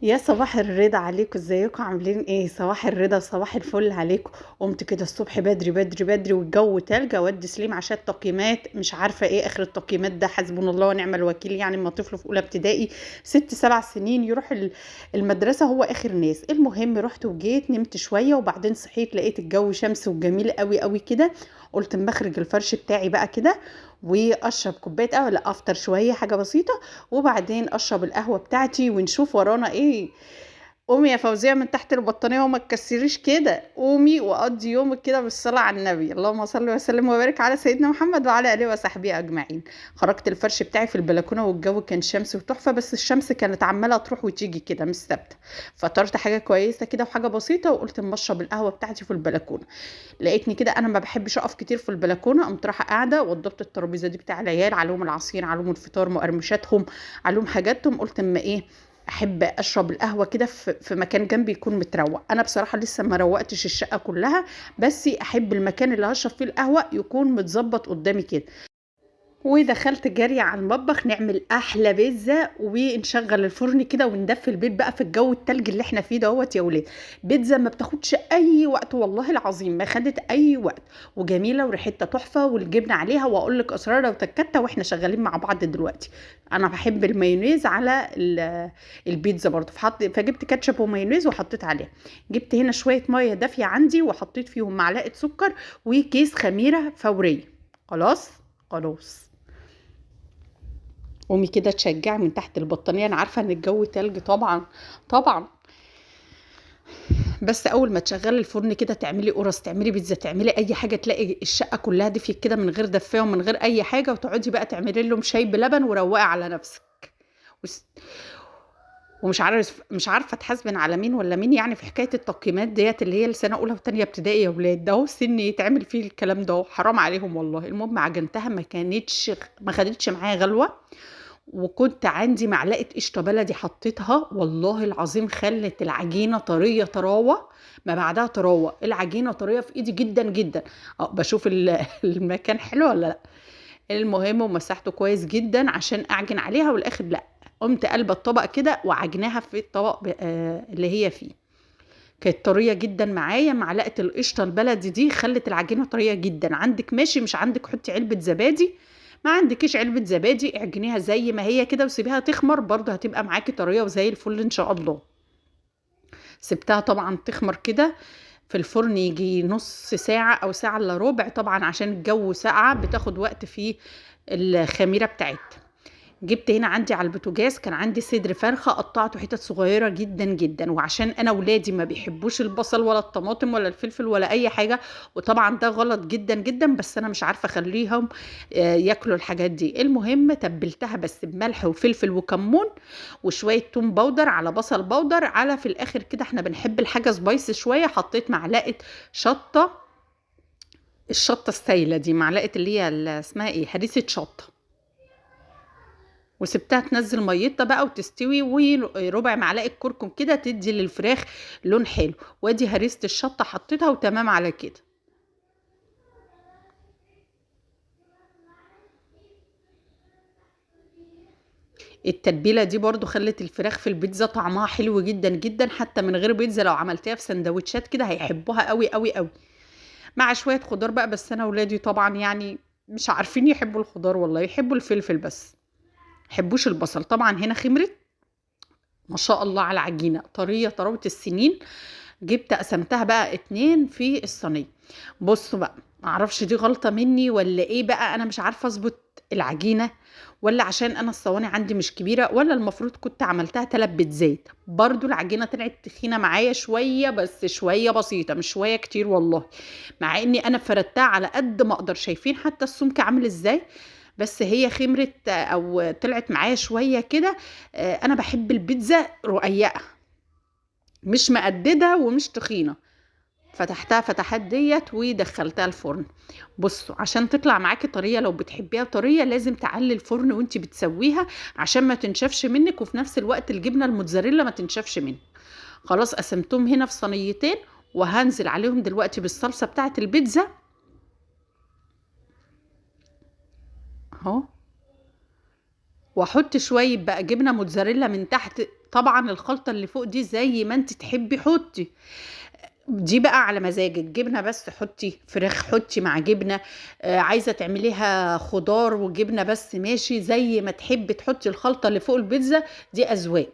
يا صباح الرضا عليكم، ازيكم عاملين ايه؟ صباح الرضا صباح الفل عليكم. قمت كده الصبح بدري بدري بدري والجو تلج، اودي سليم عشان التقييمات، مش عارفه ايه اخر التقييمات ده، حسبنا الله ونعم الوكيل. يعني اما طفل في اولى ابتدائي 6 7 سنين يروح المدرسة هو اخر ناس. المهم رحت وجيت نمت شوية وبعدين صحيت لقيت الجو شمس وجميل قوي قوي كده، قلت اما اخرج الفرش بتاعي بقى كده واشرب كوباية قهوة، لا افطر شوية حاجة بسيطة وبعدين اشرب القهوة بتاعتي ونشوف ورانا ايه. قومي يا فوزيه من تحت البطانيه وما تكسريش كده، قومي وقضي يومك كده بالصلاة على النبي، اللهم صل وسلم وبارك على سيدنا محمد وعلى اله وصحبه اجمعين. خرجت الفرش بتاعي في البلكونه والجو كان شمس وتحفه، بس الشمس كانت عماله تروح وتيجي كده مش ثابتة. فطرت حاجة كويسة كده وحاجه بسيطة وقلت اما اشرب القهوة بتاعتي في البلكونه. لقيتني كده انا ما بحبش اقف كتير في البلكونه، قمت رايحة قاعدة وضبط الترابيزة دي بتاع العيال، عليهم العصير عليهم الفطار مقرمشاتهم عليهم حاجاتهم. قلت اما ايه احب اشرب القهوة كده في مكان جنبي يكون متروق. انا بصراحة لسه ما روقتش الشقة كلها، بس احب المكان اللي هشرب فيه القهوة يكون متظبط قدامي كده. ودخلت جري على المطبخ نعمل احلى بيتزا ونشغل الفرن كده وندفي البيت بقى في الجو التلج اللي احنا فيه دوت يا ولاد. بيتزا ما بتاخدش اي وقت والله العظيم، ما خدت اي وقت، وجميلة وريحتها تحفة والجبنه عليها، واقول لك اسرارها وتكتها واحنا شغالين مع بعض دلوقتي. انا بحب المايونيز على البيتزا برضه، فجبت كاتشب ومايونيز وحطيت عليها. جبت هنا شوية مية دافيه عندي وحطيت فيهم معلقه سكر وكيس خميره فورية. خلاص خلاص قومي كده تشجعي من تحت البطانيه، انا عارفه ان الجو تلج طبعا طبعا، بس اول ما تشغلي الفرن كده تعملي قرص تعملي بيتزا تعملي اي حاجة، تلاقي الشقة كلها دفيت كده من غير دفايه ومن غير اي حاجة، وتقعدي بقى تعملي لهم شاي بلبن وروقي على نفسك. ومش عارف مش عارفه اتحاسبن على مين ولا مين يعني في حكاية التقييمات ديت اللي هي لسنه اولى وثانيه ابتدائي يا ولاد، ده هو سن يتعمل فيه الكلام ده، حرام عليهم والله. المهم عجنتها ما خدتش معايا غلوه، وكنت عندي معلقه قشطه بلدي حطيتها، والله العظيم خلت العجينة طرية طراوه ما بعدها طراوه، العجينة طرية في ايدي جدا جدا. بشوف المكان حلو ولا لا. المهم ومسحته كويس جدا عشان اعجن عليها، والاخر لا قمت قلبه الطبق كده وعجناها في الطبق اللي هي فيه. كانت طرية جدا معايا. معلقه القشطه البلدي دي خلت العجينة طرية جدا. عندك ماشي، مش عندك حطي علبة زبادي، ما عندكيش علبة زبادي اعجنيها زي ما هي كده وسيبيها تخمر، برضه هتبقى معاكي طرية وزي الفل ان شاء الله. سبتها طبعا تخمر كده في الفرن يجي نص ساعة او ساعة الا ربع، طبعا عشان الجو ساقعه بتاخد وقت في الخميره بتاعتها. جبت هنا عندي على البوتاجاز كان عندي صدر فرخة قطعته حتت صغيرة جدا جدا، وعشان انا ولادي ما بيحبوش البصل ولا الطماطم ولا الفلفل ولا اي حاجة، وطبعا ده غلط جدا جدا، بس انا مش عارفه اخليهم ياكلوا الحاجات دي. المهم تبلتها بس بملح وفلفل وكمون وشوية توم powder على بصل powder، على في الاخر كده احنا بنحب الحاجة spicy شوية، حطيت معلقه شطه، الشطه السايله دي، معلقه اللي هي اسمها ايه، هريسه شطه، وسبتها تنزل ميتها بقى وتستوي، وربع معلقه كركم كده تدي للفراخ لون حلو. وادي هريسه الشطه حطيتها وتمام على كده. التتبيله دي برضو خلت الفراخ في البيتزا طعمها حلو جدا جدا، حتى من غير بيتزا لو عملتيها في سندوتشات كده هيحبوها قوي قوي قوي، مع شوية خضار بقى. بس انا ولادي طبعا يعني مش عارفين يحبوا الخضار والله، يحبوا الفلفل بس، يحبوش البصل. طبعا هنا خمرت ما شاء الله على العجينة، طرية طراوه السنين. جبت قسمتها بقى 2 في الصينية. بصوا بقى معرفش دي غلطه مني ولا ايه بقى، انا مش عارفه اظبط العجينة، ولا عشان انا الصواني عندي مش كبيرة، ولا المفروض كنت عملتها 3 بيتزات. برضو العجينة طلعت تخينة معايا شوية، بس شوية بسيطة مش شوية كتير والله، مع اني انا فردتها على قد ما اقدر. شايفين حتى السمك عامل ازاي، بس هي خمرت او طلعت معايا شوية كده. انا بحب البيتزا رقيقه مش مقدده ومش تخينة. فتحتها فتحات ديت ودخلتها الفرن. بصوا عشان تطلع معاكي طرية، لو بتحبيها طرية لازم تعلي الفرن وانتي بتسويها عشان ما تنشفش منك، وفي نفس الوقت الجبنة الموتزاريلا ما تنشفش منك. خلاص قسمتهم هنا في صينيتين، وهنزل عليهم دلوقتي بالصلصه بتاعه البيتزا اهو، واحط شوية بقى جبنه موتزاريلا من تحت طبعا الخلطة اللي فوق دي زي ما انت تحبي حطي، دي بقى على مزاجك، جبنه بس حطي، فراخ حطي مع جبنه، عايزه تعمليها خضار وجبنه بس ماشي، زي ما تحبي تحطي الخلطة اللي فوق البيتزا دي اذواق.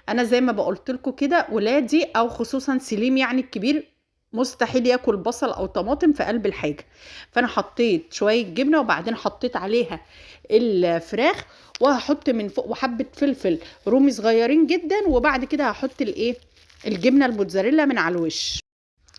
انا زي ما بقولت لكم كده ولادي او خصوصا سليم يعني الكبير مستحيل ياكل بصل او طماطم في قلب الحاجة، فانا حطيت شوية جبنه وبعدين حطيت عليها الفراخ، وهحط من فوق وحبه فلفل رومي صغيرين جدا، وبعد كده هحط الايه الجبنة الموتزاريلا من على الوش.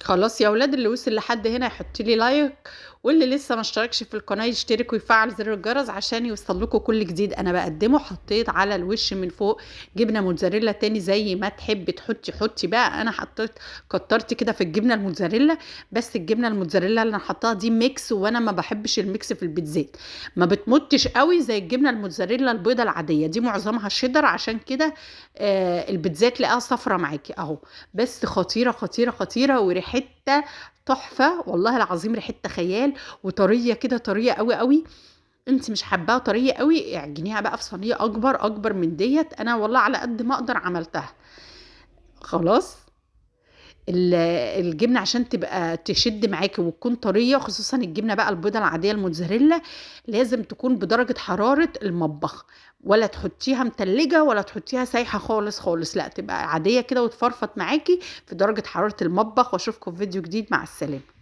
خلاص يا اولاد، اللي وصل لحد هنا يحط لي like، واللي لسه ما اشتركش في القناة يشترك ويفعل زر الجرس عشان يوصل لكم كل جديد انا بقدمه. حطيت على الوش من فوق جبنه موتزاريلا تاني، زي ما تحبي تحطي حطي بقى. انا حطيت كترت كده في الجبنة الموتزاريلا، بس الجبنة الموتزاريلا اللي انا حطاها دي mix، وانا ما بحبش ال mix في البيتزات، ما بتمطش قوي زي الجبنة الموتزاريلا البيضة العادية، دي معظمها شيدر، عشان كده البيتزات تلاقيها صفرة معاكي اهو. بس خطيرة خطيرة خطيرة، وريحتها تحفة والله العظيم، ريحتها خيال، وطريه كده، طرية قوي قوي. انت مش حباها طرية قوي اعجنيها بقى في صينية اكبر اكبر من ديت، انا والله على قد ما اقدر عملتها. خلاص الجبنة عشان تبقى تشد معاكي وتكون طرية، خصوصا الجبنة بقى البيضة العادية الموتزاريلا لازم تكون بدرجة حرارة المطبخ، ولا تحطيها متلجه ولا تحطيها سايحه خالص خالص، لا تبقى عادية كده وتفرفط معاكي في درجه حرارة المطبخ. واشوفكم في فيديو جديد، مع السلامة.